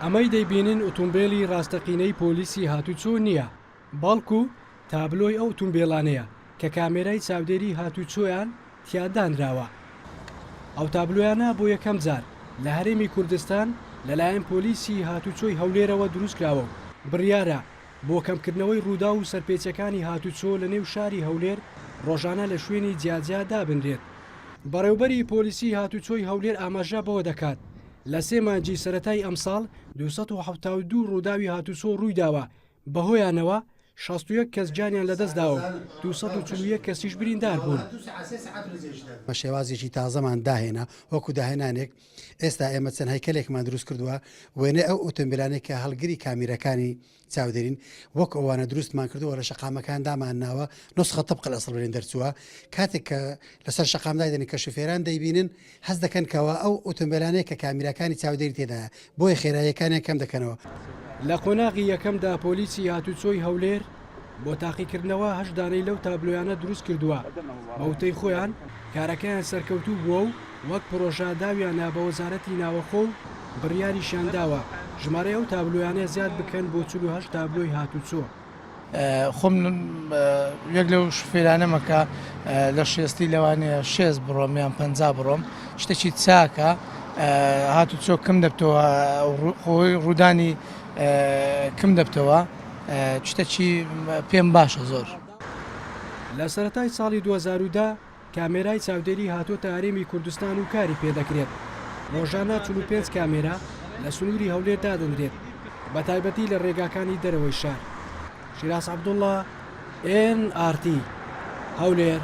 ئەمەی دەیبینن ئوتومبێلی ڕاستەقینەی پۆلیسی هاتوچۆ نییە، بەڵکو تابلۆی ئەو ئوتومبێلانەیە کە کامێرای چاودێری هاتوچۆیان تیا دانراوە. ئەو تابلۆیانە بۆ یەکەم جار لە هەرێمی کوردستان لەلایەن پۆلیسی هاتوچۆی هەولێرەوە دروستکراوە و بڕیارە بۆ کەمکردنەوەی ڕووداو و سەرپێچیەکانی هاتوچۆ لەنێو شاری هەولێر ڕۆژانە لە شوێنی جیاجیا دابنرێت. بەڕێوبەری پۆلیسی هاتوچۆی هەولێر ئاماژە بەوە دەکات، لە سێ مانگی سەرەتای ئەمساڵ 272 ڕووداوی هاتوچۆ ڕوویداوە، بەهۆیانەوە 61 کەس گیانیان لەدەستداوە و 241 کەسیش بریندار بوون. بە شێوازێکی تازەمان داهێنا، وەکو داهێنانێک، ئێستا ئێمە چەند هەیکەلێکمان دروست کردووە، وێنەی ئەو ئۆتۆمبیلانەی کە هەڵگری کامیرەکانی چاودێرین وەک ئەوانە دروستمان کردووە لە شەقامەکان دامان ناوە نسخە طبق الاصل بڵێن دەرچووە کاتێک کە لەسەر شەقام دایدەنێن کە شوفێران دەیبینن هەست دەکەن کەوا ئەو ئۆتۆمبیلانەیە کە کامیراکانی چاودێری تێدایە بۆیە خێراییەکانیان کەم دەکەنەوە. لە قۆناغی یەکەمدا پۆلیسی هاتوچۆی هەولێر بۆ تاقیکردنەوە هەشت دانەی لەو تابلۆیانە دروستکردووە، بە وتەی خۆیان کارەکەیان سەرکەوتوو بووە و وەک پڕۆژە داویانە بە وەزارەتی ناوەخۆ و بڕیاریشیان داوە ژمارەی ئەو تابلۆیانە زیاد بکەن بۆ 48 تابلۆی هاتوچۆ. خۆم یەک لەو شوفێرانەمە کە لە شێستی لەوانەیە شێست بڕۆم یان پەنجا بڕۆم شتێکی چاکە هاتوچۆ کم دەبتەوە خۆی ڕوودانی کم دەبتەوە شتێکی پێم باشە زۆر. لە سەرەتای ساڵی 2010 کامێرای چاودێری هاتۆتە هەرێمی کوردستان و کاری پێدەکرێت، ڕۆژانە 45 کامێرا لە سنووری هەولێر دادەنرێت، بەتایبەتی لە ڕێگاکانی دەرەوەی شار. شیراز عەبدوڵڵا، ئێن ئاڕ تی، هەولێر.